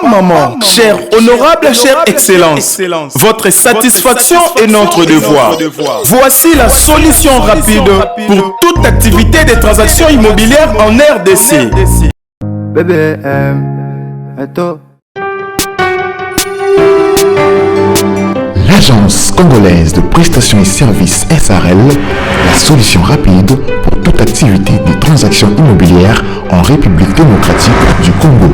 Papa, maman, cher honorable, chère excellence, votre satisfaction est notre devoir. Voici la solution rapide pour toute activité de transactions immobilières en RDC. BBM, Eto. L'Agence congolaise de prestations et services SRL, la solution rapide pour toute activité des transactions immobilières en République démocratique du Congo.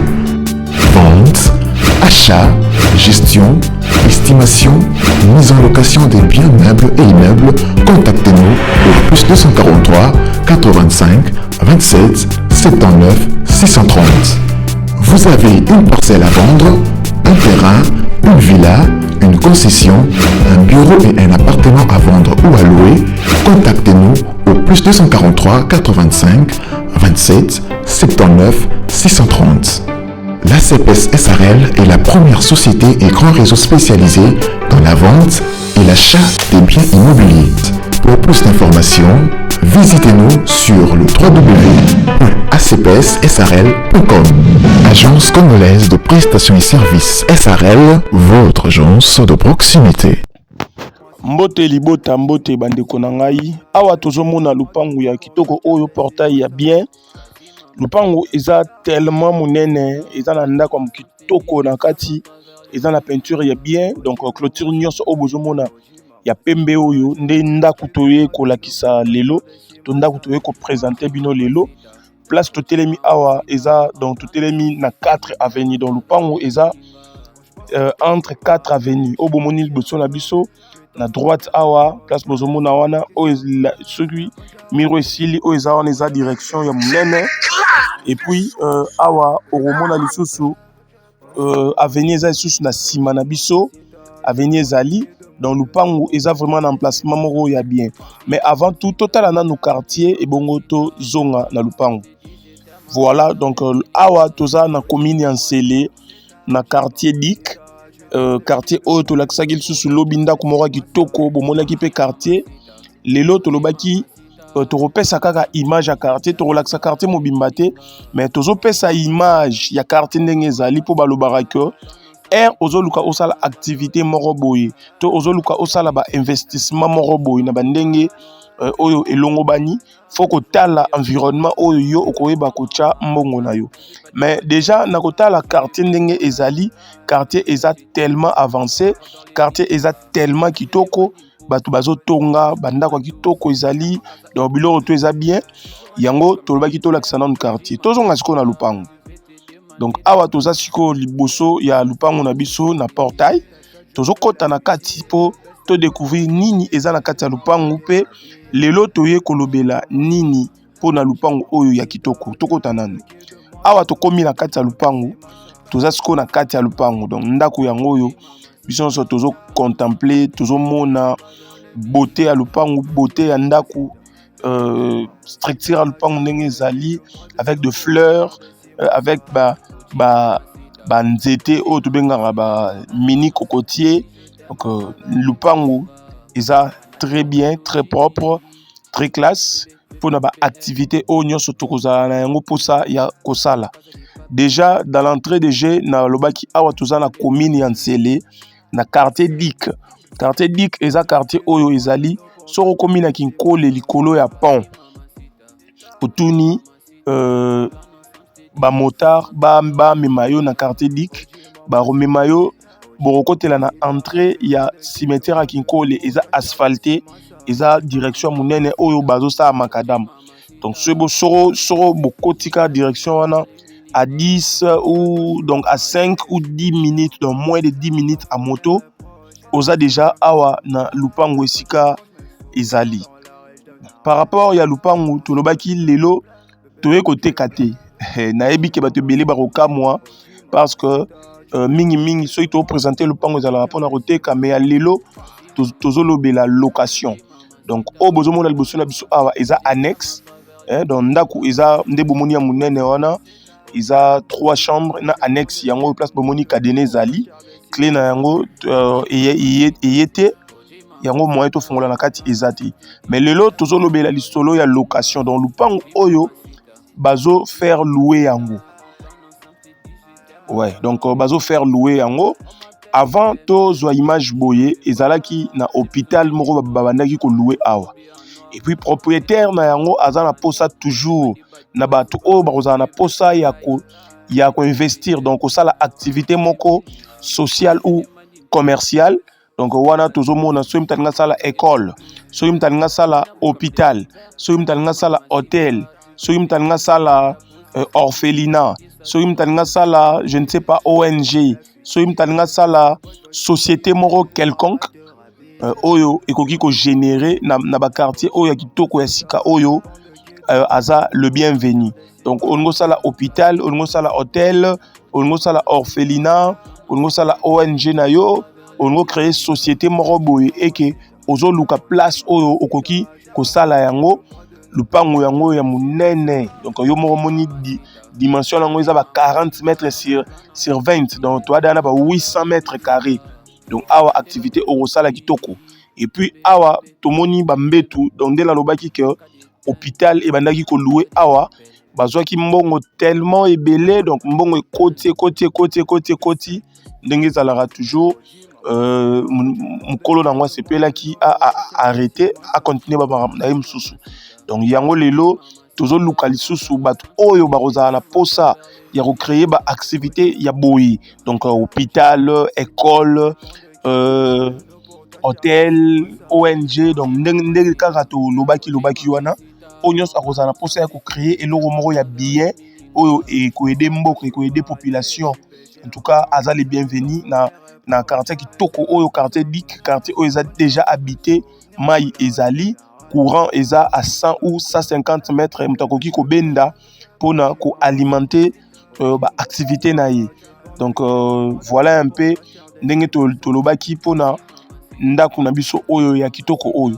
Vente, achat, gestion, estimation, mise en location des biens meubles et immeubles, contactez-nous au plus 243 85 27 79 630. Vous avez une parcelle à vendre, un terrain, une villa, une concession, un bureau et un appartement à vendre ou à louer, contactez-nous au plus 243 85 27 79 630. La CPS SRL est la première société et grand réseau spécialisé dans la vente et l'achat des biens immobiliers. Pour plus d'informations, visitez-nous sur le www.acpssrl.com. Agence congolaise de prestations et services SRL, votre agence de proximité. Mbote libota, mbote bandeko na ngai. Awa tozomona lupangu ya kitoko oyo, portail ya bien. Lupangu eza tellement monene, eza na ndako ya kitoko na kati, eza na peinture ya bien. Donc clôture nyonso oyo bozomona ya pembe oyo nde ndako toye kolakisa lelo, to ndako toye kopresente bino lelo. Place totelemi awa eza, donc totelemi na 4 avenue. Donc lupangu eza entre 4 avenue oyo bomoni liboso na biso na droite awa, place bozomona wana oyo, soki miro esili oyo eza wana, eza direction ya monene. Et puis awa okomona lisusu avenue eza lisusu na nsima na biso, avenue ezali. Donc lupangu eza vraiment na emplacement moko ya bien. Mais avant tout, totala nanu quartier, ebongo tozonga na lupangu. Voilà, donc awa toza na commune ya Nsele, na quartier Dik, quartier oyo tolakisaki lisusu lobi ndako moko ya kitoko. Bomonaki mpe quartier lelo, tolobaki tokopesa kaka image ya quartier, tokolakisa quartier mobimba te, mais tozopesa image ya quartier ndenge ezali, mpo balobaka ke aire ozoluka osala activité moko boye to ozoluka osala ba investissement moko boye na bandenge oyo elongobani, fo kotala environnement oyo yo okoyeba kotya mbongo na yo. Mais déjà na kotala quartier ndenge ezali, quartier eza tellement avancé, quartier eza tellement kitoko, bato bazotonga bandako ya kitoko ezali, donc biloko to eza bien. Yango tolobaki tolakisa nanu quartier, tozonga sikoyo na lupango. Donc awa toza sikoyo liboso ya lupango na biso na portail, tozokɔta na kati mpo todécouvrir nini eza na kati ya lupango, mpe lelo toye kolobela nini mpona lupango oyo ya kitoko. Tokɔta nanu awa, tokomi na kati ya lupango, toza sikoyo na kati ya lupango. Donc ndako yango oyo biso nyonso tozocontemple, tozomona beauté ya lupango, beauté ya ndako, structure ya lupango ndenge ezali avec de fleurs, avec ba ba banzete oyo tobengaka ba mini cocotier. Donc lupango eza très bien, très propre, très classe mpona baactivité oyo nyonso tokozala na yango mposa ya kosala. Déjà dans l'entrée de jeu nalobaki awa toza na commune ya Nsele, na quartier Dik. Quartier Dik eza quartier oyo ezali soki okomi na Kinkole, likolo ya pont, otuni bamotard bamema yo na quartier Dik, bakomema yo, bokokotela na entrée ya cimetière ya Kinkole, eza asphalte, eza direction ya monene oyo bazosala macadam. Donc soko bokoti kaka direction wana, à 10 ou donc à 5 ou 10 minutes, donc moins de 10 minutes à moto, oza déjà awa na lupango esika ezali. Par rapport ya lupango, tolobaki lelo toye koteka te. Nayebi ke bato ebele bakokamwa parce que mingimingi soki toprésente lupango ezalaka mpona koteka, mais ya lelo tozolobela location. Donc oyo bozomona liboso na biso awa eza annexe, donc ndako eza nde bomoni ya monene wana, eza trois chambres na annexe. Yango place bomoni cadenas ezali, clé na yango eye te, yango moyen tofongola na kati eza te. Mais lelo tozolobela lisolo ya location. Donc lupango oyo bazo faire louer yango. Ouais, donc bazo faire louer yango. Avant tozwa image boye, ezalaki na hôpital moko babandaki kolouer awa. Et puis propriétaire na yango aza na posa toujours na bato oyo bakozala na posa ya koinvestir, donc kosala activité moko sociale ou commerciale. Donc wana tozomona, soki moto alingi asala école, soki moto alingi asala hôpital, soki moto alingi asala hôtel, soki moto alingi asala orphelinat, soki moto alingi asala, je ne sais pas, ONG, soki moto alingi asala société moko quelconque oyo ekoki kogénérer na baquartier oyo ya kitoko ya sika oyo, aza le bienvenu. Donc olingi osala hôpital, olingi osala hôtel, olingi osala orphelinat, olingi osala ONG na yo, olingi ocréer société moko boye, eke ozoluka place oyo okoki kosala yango, lupango yango ya monene. Donc yo moko omoni dimension yango eza ba 40 mètres sur 20, donc toada na ba 800 mètres carré. Donc awa activité okosala kitoko. Et puis awa tomoni bambetu. Donc nde nalobaki ke hôpital ebandaki kolouer awa, bazwaki mbongo tellement ebele. Donc mbongo ekoti, ekoti, ekoti, ekoti, ekoti, ndenge ezalaka toujours. Mokolo nango asepelaki, arrêté, acontinue bamakambo na ye mosusu. Donc yango lelo tozoluka lisusu bato oyo bakozala na posa ya kocréer baactivité ya boye, donc hôpital, école, hôtel, ONG. Donc ndenge kaka tolobaki lobaki wana, oyo nyonso akozala na mposa ya kocréer eloko moko ya bien oyo ekoaider mboka, ekoaider population, en tout cas aza le bienvenu na quartier kitoko oyo, quartier dik, quartier oyo eza déjà habité. Mai ezali, courant eza à 100 ou 150 mètres, moto akoki kobenda mpona koalimenter baactivité na ye. Donc voilà un peu ndenge tolobaki mpona ndako na biso oyo ya kitoko oyo.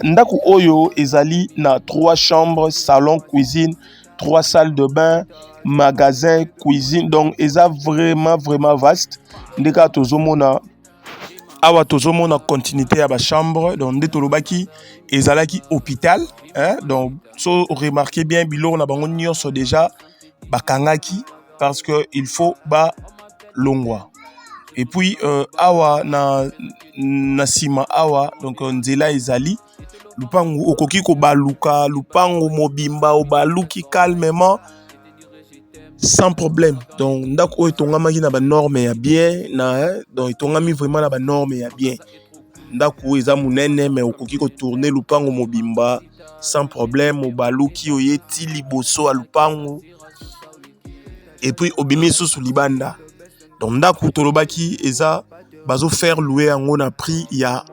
Ndako oyo ezali na trois chambres, salon, cuisine, trois salles de bain, magasin, cuisine. Donc eza vraiment vraiment vaste. Nde kaka tozomona awa, tozomona continuité ya bachambre. Donc nde tolobaki, ezalaki hôpital, hein? Donc so remarquez bien, biloko na bango nyonso déjà bakangaki parce que il faut balongwa. Et puis awa na nsima awa, donc nzela ezali. Lupangu okoki kobaluka lupangu mobimba, obaluki calmement sans problème. Donc ndako oyo etongamaki na banorme ya bien na, donc etongami vraiment na banorme ya bien. Ndako oyo eza monene, mais okoki kotourner lupango mobimba sans problème. Obaluki, oye ti liboso ya lupangu et puis obimi lisusu libanda. Donc ndako tolobaki eza, bazofaire louer yango na prix ya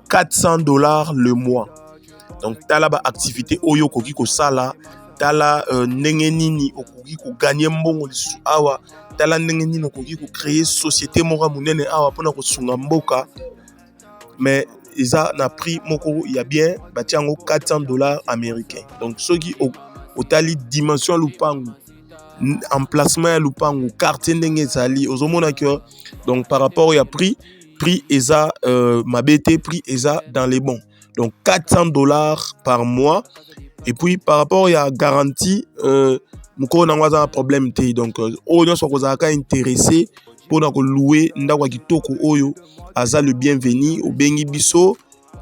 400 $ le mois. Donc tala baactivité oyo okoki kosala, tala ndenge nini okoki kogagner mbongo lisusu awa, tala ndenge nini okoki kocréer société moko ya monene awa mpona kosunga mboka. Mais eza na prix moko ya bien, batia yango 400 $ américain. Donc soki otali dimension ya lupangu, emplacement ya lupangu, quartier ndenge ezali, ozomona ke donc par rapport ya prix, prix eza mabe te, prix eza dans les bons. Donc 400 $ par mois. Et puis par rapport ya garantie, mokolo nango aza na problème te. Donc oyo nyonso akozalaka intéressé mpona kolouer ndako ya kitoko oyo aza le bienvenu. Obengi biso,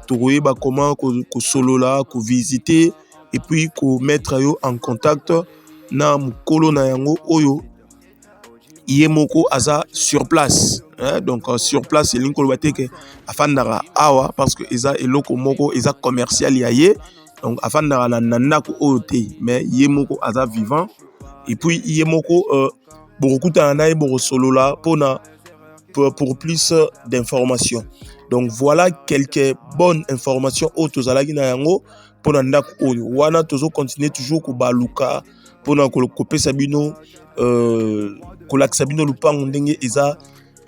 tokoyeba comment kosolola, kovisiter et puis komettre yo en contact na mokolo na yango oyo ye moko aza sur place, hein? Donc sur place elingi koloba te ke afandaka awa, parce que eza eloko moko eza commercial ya ye. Donc afandaka na ndako oyo te, mais ye moko aza vivant. Et puis ye moko bokokutana na ye, bokosolola mpona pour plus d'informations. Donc voilà quelques bonnes informations oyo tozalaki na yango mpona ndako oyo wana. Tozocontinue toujours kobaluka mpona kopesa bino, kolakisa bino lupango ndenge eza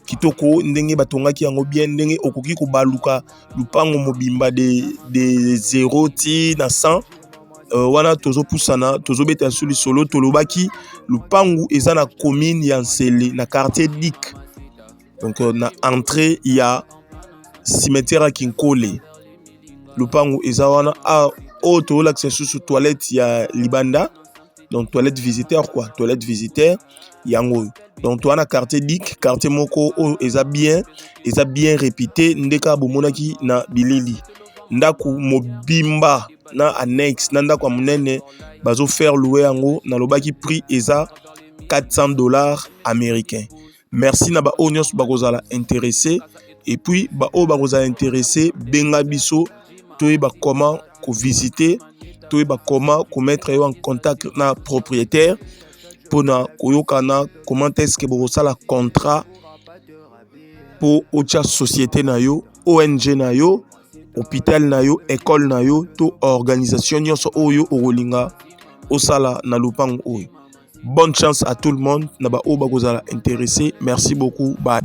kitoko, ndenge batongaki yango bien, ndenge okoki kobaluka lupango mobimba de 0 ti na 100. Wana tozopusana, tozobeta su lisolo. Tolobaki lupangu eza na commune ya Nsele, na quartier Dik, donc na entrée ya cimetière ya Kinkole. Lupangu eza wana. Oyo tozolakisa lisusu toilette ya libanda, donc toilette visiteur quoi, toilette visiteur yango oyo. Donc toza na quartier dik, quartier moko oyo eza bien, eza bien réputé. Nde kaka bomonaki na bilili, ndako mobimba na annexe na ndako ya monene, bazofaire louer yango. Nalobaki prix eza 400 $ américain. Merci na baoyo nyonso bakozala intéressé. Et puis baoyo bakozala intéressé, benga biso, toyeba comment kovisite, toyeba comment komettre yo en contact na propriétaire mpona koyokana comment est-ce que bokosala contrat mpo otya société na yo, ONG na yo, hôpital na yo, école na yo to organisation nyonso oyo okolinga osala na lopango oyo. Bonne chance à tout le monde na baoyo bakozala intéressé. Merci beaucoup, bye.